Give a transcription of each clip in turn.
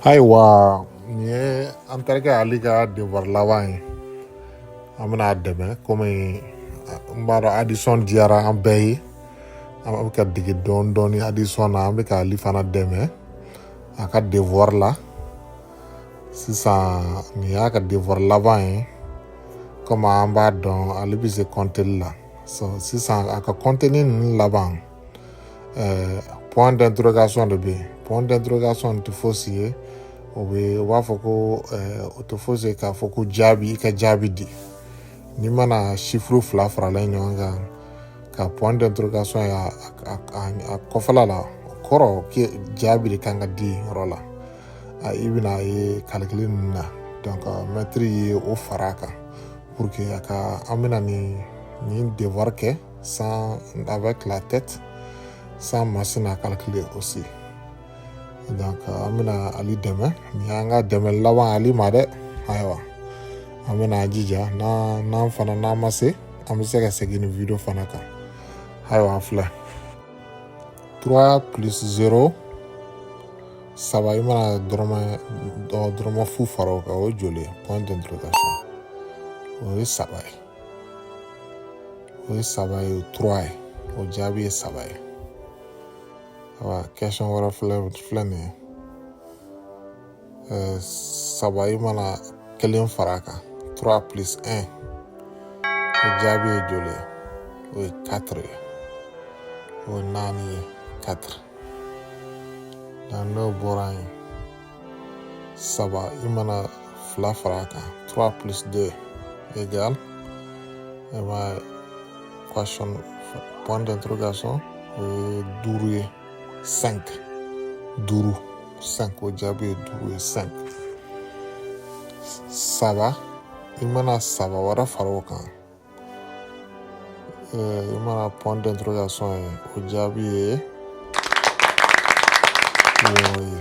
Ayiwa, nin ye an terikɛ Ali ka devoir laban ye. An bɛna a dɛmɛ komi n b'a dɔn addition diyara an bɛɛ ye. An bɛ ka dege dɔɔni dɔɔni addition na. An bɛ ka Ali fana dɛmɛ a ka devoir la. Sisan nin y'a ka devoir laban ye. Komi an b'a dɔn, Ale bɛ se kɔnteli la. So sisan a ka kɔnteli ninnu laban, point d'interrogation de bɛ yen. Point d'interrogation tɛ fosi ye, o bɛ u b'a fɔ ko o tɛ fosi ye k'a fɔ ko jaabi, i ka jaabi di. N'i mana chiffre fila faralen ɲɔgɔn kan ka point d'interrogation ye a kɔfɛla la, o kɔrɔ ke jaabi de kan ka di yɔrɔ la. I bɛna ye calcul ninnu na. Donc maître ye o fara a kan pour que a ka an bɛna nin devoir kɛ sans, avec la tête, sans machine à calculer aussi. Donc an bɛna Ali dɛmɛ. Nin y'an ka dɛmɛ laban Ali ma dɛ. Ayiwa, an bɛna an jija n'an fana n'an ma se, an bɛ se ka segin ni video fana kan. Ayiwa, an filɛ 3 plus 0, saba, i mana dɔrɔmɛ fu fara o kan, o ye joli ye? Point d'interrogation. O ye saba ye, o ye saba ye, o ye 3 ye, o jaabi ye saba ye. Ayiwa, question wɛrɛ filɛ nin ye. Saba, i mana kelen fara a kan, 3 plus 1, o jaabi ye joli ye? O ye 4 ye, o ye naani ye, 4. Donc n'o bɔra yen, saba, i mana fila fara a kan, 3 plus 2 égale, i b'a ye, question, point d'interrogation, o ye duuru ye, 5, duuru, 5, o jaabi ye duuru ye, 5. Saba, i mana saba wɛrɛ fara o kan, i mana point d'interrogation ye, o jaabi ye wɔɔrɔ ye.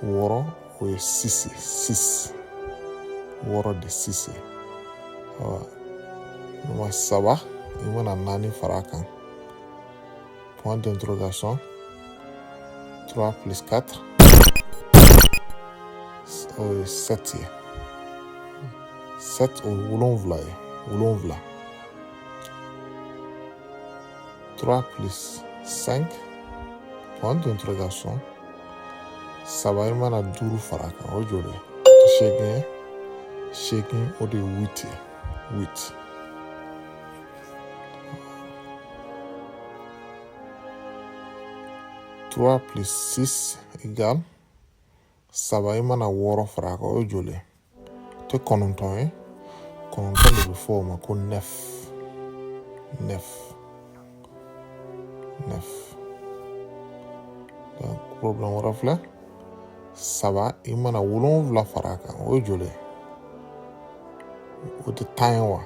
Wɔɔrɔ, o ye six ye, six, wɔɔrɔ de, six ye. Ayiwa, i ma saba, i mana naani fara a kan, point d'interrogation, 3 plus 4, o ye 7 ye, 7, o ye wolonwula ye, wolonwula. 3 plus 5, point d'interrogation, saba, i mana duuru fara a kan, o ye joli ye? Seegin ye, seegin, o de ye 8 ye, 8. 3 plus 6 égale, saba, i mana wɔɔrɔ fara a kan, o ye joli ye? O tɛ kɔnɔntɔn ye? Kɔnɔntɔn de bɛ fɔ o ma ko 9, 9, 9. Donc problème wɛrɛ filɛ. Saba, i mana wolonwula fara a kan, o ye joli ye? O tɛ 10 ye wa?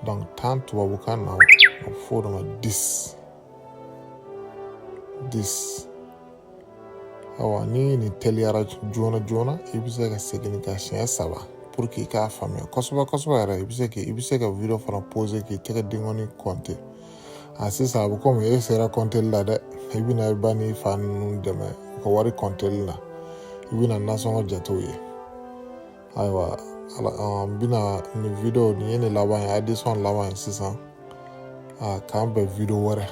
Donc 10 tubabukan na, o bɛ fɔ o de ma 10, 10. Ayiwa, ni nin teliyara joona joona, i bɛ se ka segin nin kan siɲɛ saba pour que i k'a faamuya kosɛbɛ kosɛbɛ yɛrɛ. I bɛ se ka video fana pause k'i tɛgɛ denkɔni compter. A sisan a bɛ komi e sera kɔnteli la dɛ. I bɛna i ba n'i fa ninnu dɛmɛ u ka wari kɔnteli la, i bɛna nasɔngɔ jatew ye. Ayiwa, ala, an bɛna nin video nin ye nin laban ye, addition laban ye sisan. A k'an bɛn video wɛrɛ.